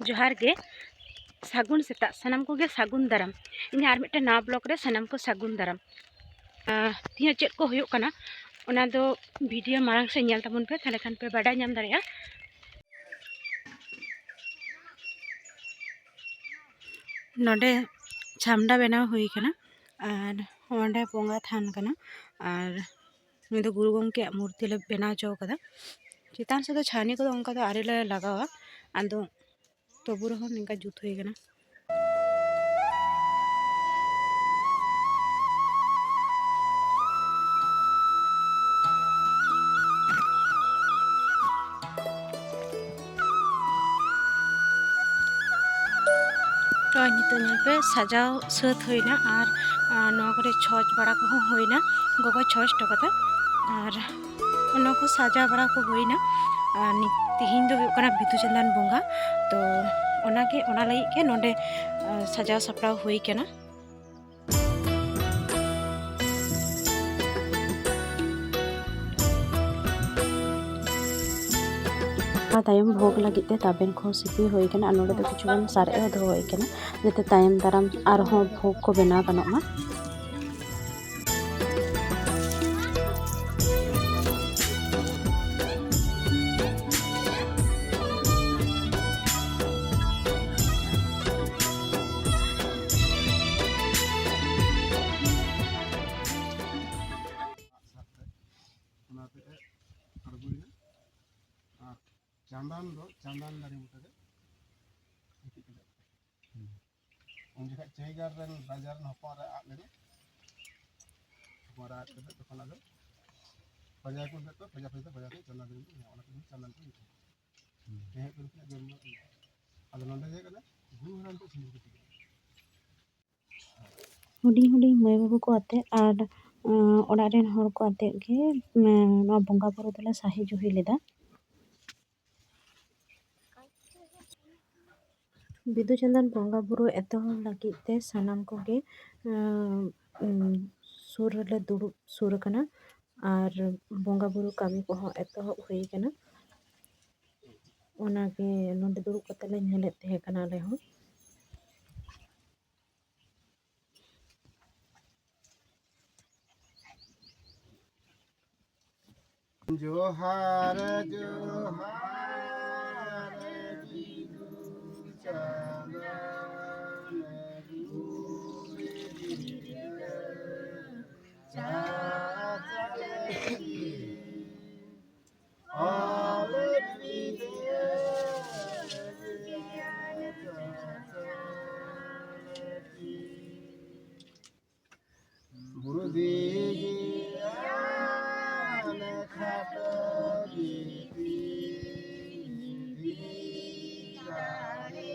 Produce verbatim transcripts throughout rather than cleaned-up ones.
ᱡᱚᱦᱟᱨ ᱜᱮ, ᱥᱟᱹᱜᱩᱱ ᱥᱮᱛᱟᱜ, ᱥᱟᱱᱟᱢ ᱠᱚᱜᱮ ᱥᱟᱹᱜᱩᱱ ᱫᱟᱨᱟᱢ᱾ ᱤᱧᱟᱹᱜ ᱟᱨ ᱢᱤᱫᱴᱮᱱ ᱱᱟᱣᱟ ᱵᱞᱚᱜ ᱨᱮ ᱥᱟᱱᱟᱢ ᱠᱚ ᱥᱟᱹᱜᱩᱱ ᱫᱟᱨᱟᱢ᱾ ᱟᱸ, ᱛᱮᱦᱮᱧ ᱪᱮᱫ ᱠᱚ ᱦᱩᱭᱩᱜ ᱠᱟᱱᱟ, ᱚᱱᱟ ᱫᱚ ᱵᱷᱤᱰᱤᱭᱳ ᱢᱟᱲᱟᱝ ᱥᱮᱫ ᱧᱮᱞ ᱛᱟᱵᱚᱱ ᱯᱮ, ᱛᱟᱦᱞᱮ ᱠᱷᱟᱱ ᱯᱮ ᱵᱟᱰᱟᱭ ᱧᱟᱢ ᱫᱟᱲᱮᱭᱟᱜᱼᱟ᱾ ᱱᱚᱰᱮ ᱪᱷᱟᱢᱰᱟ ᱵᱮᱱᱟᱣ ᱦᱩᱭ ᱠᱟᱱᱟ ᱟᱨ ᱚᱸᱰᱮ ᱵᱚᱸᱜᱟ ᱛᱷᱟᱱ ᱠᱟᱱᱟ᱾ ᱟᱨ ᱱᱩᱭ ᱫᱚ ᱜᱩᱨᱩ ᱜᱚᱢᱠᱮᱭᱟᱜ ᱢᱩᱨᱛᱤ ᱞᱮ ᱵᱮᱱᱟᱣ ᱦᱚᱪᱚ ᱠᱟᱫᱟ᱾ ᱪᱮᱛᱟᱱ ᱥᱮᱫ ᱫᱚ ᱪᱷᱟᱹᱱᱤ ᱠᱚᱫᱚ ᱚᱱᱠᱟ ᱫᱚ ᱟᱹᱣᱨᱤ ᱞᱮ ᱞᱟᱜᱟᱣᱟ, ᱟᱫᱚ ᱛᱚᱵᱩ ᱨᱮᱦᱚᱸ ᱱᱤᱝᱠᱟ ᱡᱩᱛ ᱦᱩᱭ ᱠᱟᱱᱟ᱾ ᱛᱚ, ᱱᱤᱛᱚᱜ ᱧᱮᱞ ᱯᱮ, ᱥᱟᱡᱟᱣ ᱥᱟᱹᱛ ᱦᱩᱭᱱᱟ ᱟᱨ, ᱟᱨ ᱱᱚᱣᱟ ᱠᱚᱨᱮ ᱪᱷᱚᱸᱪ ᱵᱟᱲᱟ ᱠᱚᱦᱚᱸ ᱦᱩᱭᱱᱟ, ᱜᱚᱜᱚᱭ ᱪᱷᱚᱸᱪ ᱦᱚᱴᱚ ᱠᱟᱫᱟ᱾ ᱟᱨ ᱚᱱᱟ ᱠᱚ ᱥᱟᱡᱟᱣ ᱵᱟᱲᱟ ᱠᱚ ᱦᱩᱭᱱᱟ᱾ ᱟᱨ ᱱᱤ-, ᱛᱤᱦᱤᱧ ᱫᱚ ᱦᱩᱭᱩᱜ ᱠᱟᱱᱟ ᱵᱤᱫᱩ ᱪᱟᱸᱫᱟᱱ ᱵᱚᱸᱜᱟ᱾ ᱛᱚ, ᱚᱱᱟᱜᱮ, ᱚᱱᱟ ᱞᱟᱹᱜᱤᱫ ᱜᱮ ᱱᱚᱰᱮ, ᱟᱨ, ᱥᱟᱡᱟᱣ ᱥᱟᱯᱲᱟᱣ ᱦᱩᱭ ᱠᱟᱱᱟ᱾ ᱚᱱᱟ ᱛᱟᱭᱚᱢ ᱵᱷᱳᱜᱽ ᱞᱟᱹᱜᱤᱫ ᱛᱮ ᱛᱟᱵᱮᱱ ᱠᱚᱦᱚᱸ ᱥᱤᱯᱤ ᱦᱩᱭ ᱠᱟᱱᱟ ᱟᱨ ᱱᱚᱰᱮ ᱫᱚ ᱠᱤᱪᱷᱩ ᱜᱟᱱ ᱥᱟᱨᱮᱡ ᱦᱚᱸ ᱫᱚᱦᱚ ᱦᱩᱭ ᱠᱟᱱᱟ, ᱡᱟᱛᱮ ᱛᱟᱭᱚᱢ ᱫᱟᱨᱟᱢ ᱟᱨᱦᱚᱸ ᱵᱷᱳᱜᱽ ᱠᱚ ᱵᱮᱱᱟᱣ ᱜᱟᱱᱚᱜ ᱢᱟ᱾ ᱚᱱᱟᱛᱮ ᱟᱬᱜᱚᱭᱮᱱᱟ᱾ ᱟᱨ ᱪᱟᱸᱫᱟᱱ ᱫᱚ, ᱪᱟᱸᱫᱟᱱ ᱫᱟᱨᱮ ᱵᱩᱴᱟᱹ ᱨᱮ ᱜᱤᱛᱤᱡ ᱠᱟᱛᱮ᱾ ᱩᱱ ᱡᱚᱠᱷᱟᱡ ᱪᱟᱹᱭᱜᱟᱲ ᱨᱮᱱ ᱨᱟᱡᱟ ᱨᱮᱱ ᱦᱚᱯᱚᱱ ᱨᱮ ᱟᱫ ᱞᱮᱱᱟ᱾ ᱦᱚᱯᱚᱱ ᱨᱮ ᱟᱫ ᱠᱟᱛᱮ ᱛᱚᱠᱷᱚᱱ ᱟᱫᱚ ᱯᱟᱸᱡᱟ ᱠᱚ ᱩᱱ ᱫᱚ ᱯᱟᱸᱡᱟ ᱯᱟᱸᱡᱟ ᱯᱟᱸᱡᱟ ᱛᱮ ᱪᱟᱸᱫᱟᱱ ᱫᱟᱨᱮ ᱵᱩᱴᱟᱹ, ᱚᱱᱟ ᱠᱚ ᱪᱟᱸᱫᱟᱱ ᱠᱚ ᱢᱮᱛᱟᱜᱼᱟ᱾ ᱦᱩᱸ᱾ ᱡᱟᱭᱦᱳᱠ, ᱩᱱᱠᱤᱱᱟᱜ ᱡᱚᱱᱢᱚ ᱫᱤᱱ᱾ ᱟᱫᱚ ᱱᱚᱰᱮ ᱜᱮ ᱠᱟᱱᱟ ᱜᱩᱨᱩ ᱦᱟᱲᱟᱢ ᱴᱷᱮᱱ ᱥᱤᱸᱫᱩᱨ ᱠᱚ ᱛᱤᱠᱤᱱᱟ᱾ ᱦᱩᱰᱤᱧ ᱦᱩᱰᱤᱧ ᱢᱟᱹᱭ ᱵᱟᱹᱵᱩ ᱠᱚ ᱟᱛᱮ ᱟᱨ, ᱩᱸ, ᱚᱲᱟᱜ ᱨᱮᱱ ᱦᱚᱲ ᱠᱚ ᱟᱛᱮ ᱜᱮ, ᱩᱸ, ᱱᱚᱣᱟ ᱵᱚᱸᱜᱟ ᱵᱩᱨᱩ ᱫᱚᱞᱮ ᱥᱟᱹᱦᱤ ᱡᱩᱦᱤ ᱞᱮᱫᱟ᱾ ᱵᱤᱫᱩ ᱪᱟᱸᱫᱟᱱ ᱵᱚᱸᱜᱟ ᱵᱩᱨᱩ ᱮᱛᱚᱦᱚᱵ ᱞᱟᱹᱜᱤᱫ ᱛᱮ ᱥᱟᱱᱟᱢ ᱠᱚᱜᱮ, ᱩᱸ, ᱩᱸ, ᱥᱩᱨ ᱨᱮᱞᱮ ᱫᱩᱲᱩᱵ ᱥᱩᱨ ᱟᱠᱟᱱᱟ ᱟᱨ ᱵᱚᱸᱜᱟ ᱵᱩᱨᱩ ᱠᱟᱹᱢᱤ ᱠᱚᱦᱚᱸ ᱮᱛᱚᱦᱚᱵ ᱦᱩᱭ ᱟᱠᱟᱱᱟ᱾ ᱚᱱᱟᱜᱮ ᱱᱚᱰᱮ ᱫᱩᱲᱩᱵ ᱠᱟᱛᱮ ᱞᱮ ᱧᱮᱞᱮᱫ ᱛᱟᱦᱮᱸ ᱠᱟᱱᱟ ᱟᱞᱮ ᱦᱚᱸ᱾ ᱡᱚᱦᱟᱨ ᱡᱚᱦᱟᱨ ᱵᱤᱫᱩ ᱪᱟᱸᱫᱟᱱ ᱜᱩᱨ ᱵᱤᱨᱫᱟᱹ ᱪᱟᱪᱞᱟᱠᱤ᱾ ᱚᱞ ᱵᱤᱫᱟᱹ ᱜᱮᱭᱟᱱ ᱪᱟᱪᱞᱟᱠᱤ᱾ ᱵᱩᱨᱫᱷᱤ ᱜᱮᱭᱟᱱ ᱠᱷᱟᱴᱚ ᱜᱤᱛᱤ, ᱱᱤᱫᱷᱤ ᱫᱟᱲᱮ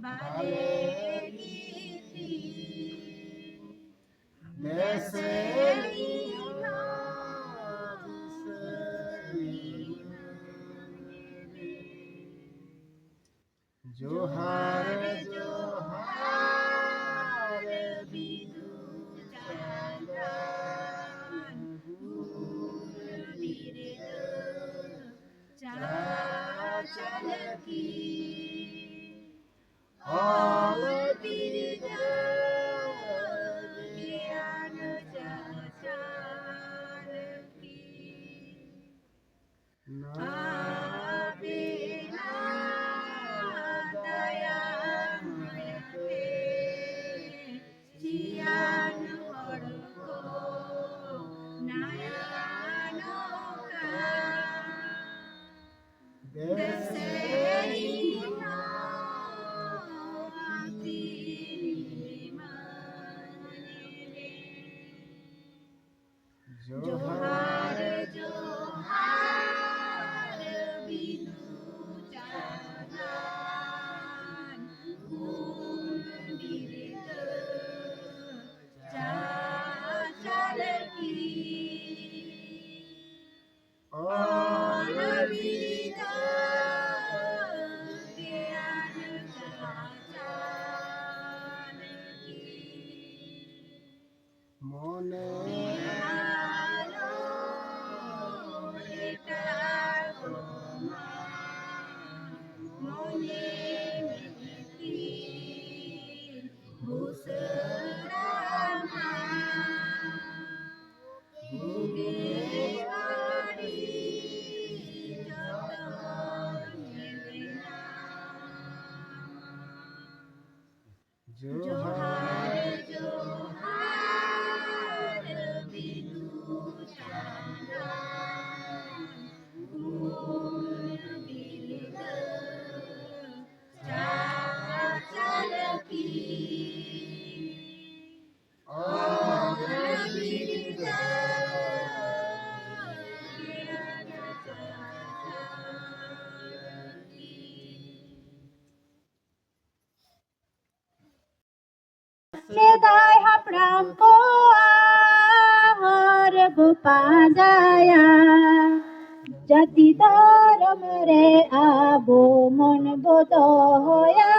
ᱵᱟᱞᱮ ᱜᱤᱛᱤ᱾ ᱵᱮᱥᱮᱞᱤ ᱦᱚᱸ ᱥᱟᱹᱨᱤ ᱢᱟᱹᱱᱢᱤ᱾ ᱡᱚᱦᱟᱨ ᱡᱚᱦᱟᱨ ᱵᱤᱫᱩ ᱪᱟᱸᱫᱟᱱ ᱜᱩᱨ ᱵᱤᱨᱫᱟᱹ ᱪᱟᱪᱞᱟᱠᱤ᱾ ᱚᱞ ᱵᱤᱨᱫᱟᱹ ᱜᱮᱭᱟᱱ ᱪᱟᱪᱞᱟᱠᱤ᱾ ᱟᱵᱮᱱᱟᱜ ᱫᱟᱭᱟ ᱢᱟᱭᱟᱛᱮ ᱡᱤᱭᱟᱱ ᱦᱚᱲ ᱠᱚ ᱱᱟᱭᱟᱱᱚᱜ ᱠᱟᱱ᱾ ᱫᱮᱥᱮ ᱤᱧ ᱦᱚᱸ ᱛᱤᱨᱤᱢᱟᱹᱧ ᱢᱮ᱾ ᱡᱚᱦᱟᱨ ᱡᱚᱦᱟᱨ ᱵᱤᱫᱩ ᱪᱟᱸᱫᱟᱱ ᱜᱩᱱ ᱵᱤᱨᱫᱟᱹ ᱪᱟᱪᱞᱟᱠᱤ᱾ ᱚᱞ ᱵᱤᱫᱟᱹ ᱜᱮᱭᱟᱱ ᱪᱟᱪᱞᱟᱠᱤ᱾ ᱢᱚᱱᱮ ᱟᱞᱚ ᱮᱴᱟᱜ ᱠᱚᱢᱟ᱾ ᱥᱮᱫᱟᱭ ᱦᱟᱯᱲᱟᱢ ᱠᱚᱣᱟᱜ ᱦᱚᱨ ᱵᱚ ᱯᱟᱸᱡᱟᱭᱟ, ᱡᱟᱹᱛᱤ ᱫᱷᱚᱨᱚᱢ ᱨᱮ ᱟᱵᱚ ᱢᱚᱱ ᱵᱚ ᱫᱚᱦᱚᱭᱟ,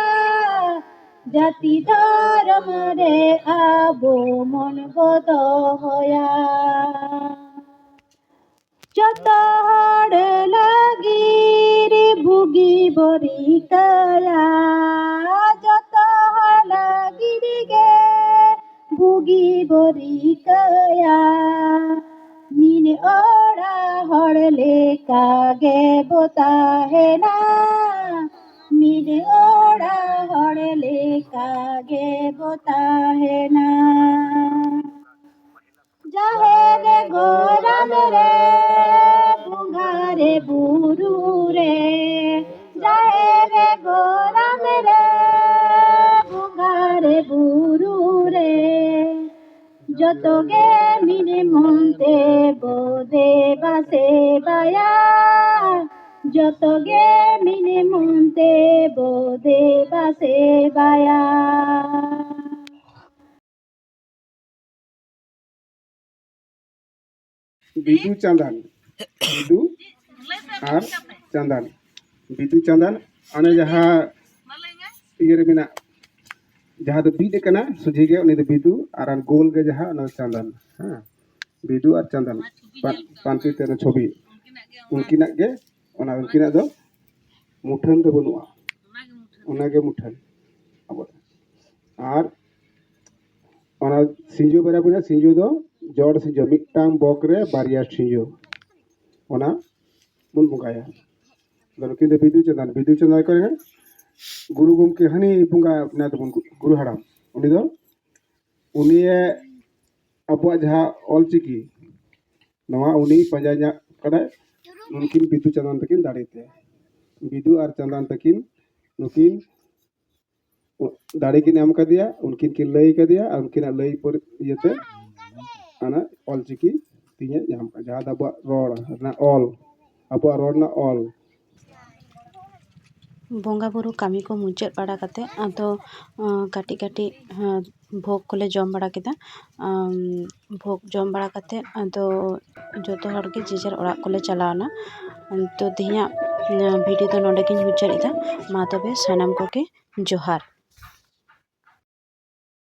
ᱡᱟᱹᱛᱤ ᱫᱷᱚᱨᱚᱢ ᱨᱮ ᱟᱵᱚ ᱢᱚᱱ ᱵᱚ ᱫᱚᱦᱚᱭᱟ᱾ ᱡᱚᱛᱚ ᱦᱚᱲ ᱞᱟᱹᱜᱤᱫ ᱵᱩᱜᱤ ᱵᱚ ᱨᱤᱠᱟᱹᱭᱟ, ᱡᱚᱛᱚ ᱦᱚᱲ ᱞᱟᱹᱜᱤᱫ ᱜᱮ ᱵᱩᱜᱤ ᱵᱚ ᱨᱤᱠᱟᱹᱭᱟ᱾ ᱢᱤᱫ ᱚᱲᱟᱜ ᱦᱚᱲ ᱞᱮᱠᱟ ᱜᱮ ᱵᱚ ᱛᱟᱦᱮᱱᱟ, ᱢᱤᱫ ᱚᱲᱟᱜ ᱦᱚᱲ ᱞᱮᱠᱟ ᱜᱮ ᱵᱚ ᱛᱟᱦᱮᱱᱟ᱾ ᱡᱟᱦᱮᱨ ᱨᱮ ᱜᱚᱨᱟᱢ ᱨᱮ, ᱵᱚᱸᱜᱟ ᱨᱮ ᱵᱩᱨᱩ ᱨᱮ, ᱡᱟᱦᱮᱨ ᱨᱮ ᱜᱚᱨᱟᱢ ᱨᱮ, ᱵᱚᱸᱜᱟ ᱨᱮ ᱵᱩᱨᱩ ᱨᱮ, ᱡᱚᱛᱚ ᱜᱮ ᱢᱤᱫ ᱢᱚᱱ ᱛᱮ ᱵᱚ ᱫᱮᱵᱟ ᱥᱮᱵᱟᱭᱟ, ᱡᱚᱛᱚ ᱜᱮ ᱢᱤᱫ ᱢᱚᱱ ᱛᱮ ᱵᱚ ᱫᱮᱵᱟ ᱥᱮᱵᱟᱭᱟ᱾ ᱵᱤᱫᱩ ᱪᱟᱸᱫᱟᱱ, ᱵᱤᱫᱩ ᱟᱨ ᱪᱟᱸᱫᱟᱱ, ᱵᱤᱫᱩ ᱪᱟᱸᱫᱟᱱ, ᱚᱱᱮ ᱡᱟᱦᱟᱸ ᱤᱭᱟᱹ ᱨᱮ ᱢᱮᱱᱟᱜ, ᱡᱟᱦᱟᱸ ᱫᱚ ᱵᱤᱫ ᱟᱠᱟᱱᱟ ᱥᱚᱡᱷᱮ ᱜᱮ, ᱩᱱᱤ ᱫᱚ ᱵᱤᱫᱩ, ᱟᱨ ᱟᱨ ᱜᱳᱞ ᱜᱮ ᱡᱟᱦᱟᱸ, ᱚᱱᱟ ᱫᱚ ᱪᱟᱸᱫᱟᱱ᱾ ᱦᱮᱸ, ᱵᱤᱫᱩ ᱟᱨ ᱪᱟᱸᱫᱟᱱ, ᱯᱟ-, ᱯᱟᱱᱛᱮ ᱛᱮ ᱚᱱᱟ ᱪᱷᱚᱵᱤ, ᱩᱱᱠᱤᱱᱟᱜ ᱜᱮ, ᱚᱱᱟ ᱩᱱᱠᱤᱱᱟᱜ ᱫᱚ ᱢᱩᱴᱷᱟᱹᱱ ᱫᱚ ᱵᱟᱹᱱᱩᱜᱼᱟ, ᱚᱱᱟᱜᱮ ᱢᱩᱴᱷᱟᱹᱱ ᱟᱵᱚ᱾ ᱟᱨ ᱚᱱᱟ ᱥᱤᱸᱡᱳ ᱵᱟᱨᱭᱟ ᱵᱚᱱ, ᱥᱤᱸᱡᱳ ᱫᱚ ᱡᱚᱲ ᱥᱤᱸᱡᱳ, ᱢᱤᱫᱴᱟᱝ ᱵᱚᱠ ᱨᱮ ᱵᱟᱨᱭᱟ ᱥᱤᱸᱡᱳ, ᱚᱱᱟ ᱵᱚᱱ ᱵᱚᱸᱜᱟᱭᱟ᱾ ᱟᱫᱚ ᱱᱩᱠᱤᱱ ᱫᱚ ᱵᱤᱫᱩ ᱪᱟᱸᱫᱟᱱ, ᱵᱤᱫᱩ ᱪᱟᱸᱫᱟᱱ ᱠᱚᱨᱮ ᱜᱩᱨᱩ ᱜᱚᱢᱠᱮ ᱦᱟᱹᱱᱤ ᱵᱚᱸᱜᱟ ᱢᱮᱱᱟᱭ ᱛᱟᱵᱚᱱ, ᱜᱩᱨᱩ ᱦᱟᱲᱟᱢ, ᱩᱱᱤ ᱫᱚ, ᱩᱱᱤᱭᱮ ᱟᱵᱚᱣᱟᱜ ᱡᱟᱦᱟᱸ ᱚᱞ ᱪᱤᱠᱤ, ᱱᱚᱣᱟ ᱩᱱᱤ ᱯᱟᱸᱡᱟ ᱧᱟᱢ ᱠᱟᱫᱟᱭ᱾ ᱱᱩᱠᱤᱱ ᱵᱤᱫᱩ ᱪᱟᱸᱫᱟᱱ ᱛᱟᱹᱠᱤᱱ ᱫᱟᱲᱮ ᱛᱮ, ᱵᱤᱫᱩ ᱟᱨ ᱪᱟᱸᱫᱟᱱ ᱛᱟᱹᱠᱤᱱ, ᱱᱩᱠᱤᱱ ᱫᱟᱲᱮ ᱠᱤᱱ ᱮᱢ ᱠᱟᱫᱮᱭᱟ, ᱩᱱᱠᱤᱱ ᱠᱤᱱ ᱞᱟᱹᱭ ᱠᱟᱫᱮᱭᱟ, ᱟᱨ ᱩᱱᱠᱤᱱᱟᱜ ᱞᱟᱹᱭ ᱯᱚᱨ ᱤᱭᱟᱹᱛᱮ ᱚᱱᱟ ᱚᱞᱪᱤᱠᱤ ᱛᱤᱧᱮ ᱧᱟᱢ ᱠᱟᱜᱼᱟ, ᱡᱟᱦᱟᱸ ᱫᱚ ᱟᱵᱚᱣᱟᱜ ᱨᱚᱲ ᱨᱮᱱᱟᱜ ᱚᱞ, ᱟᱵᱚᱣᱟᱜ ᱨᱚᱲ ᱨᱮᱱᱟᱜ ᱚᱞ᱾ ᱵᱚᱸᱜᱟ ᱵᱩᱨᱩ ᱠᱟᱹᱢᱤ ᱠᱚ ᱢᱩᱪᱟᱹᱫ ᱵᱟᱲᱟ ᱠᱟᱛᱮ ᱟᱫᱚ ᱠᱟᱹᱴᱤᱡ ᱠᱟᱹᱴᱤᱡ ᱵᱷᱳᱜᱽ ᱠᱚᱞᱮ ᱡᱚᱢ ᱵᱟᱲᱟ ᱠᱮᱫᱟ᱾ ᱵᱷᱳᱜᱽ ᱡᱚᱢ ᱵᱟᱲᱟ ᱠᱟᱛᱮ ᱟᱫᱚ ᱡᱚᱛᱚ ᱦᱚᱲ ᱜᱮ ᱡᱮ ᱡᱟᱨ ᱚᱲᱟᱜ ᱠᱚᱞᱮ ᱪᱟᱞᱟᱣᱱᱟ᱾ ᱛᱚ ᱛᱮᱦᱮᱧᱟᱜ ᱵᱷᱤᱰᱤᱭᱳ ᱫᱚ ᱱᱚᱰᱮ ᱜᱤᱧ ᱢᱩᱪᱟᱹᱫ ᱮᱫᱟ᱾ ᱢᱟ ᱛᱚᱵᱮ ᱥᱟᱱᱟᱢ ᱠᱚᱜᱮ ᱡᱚᱦᱟᱨ᱾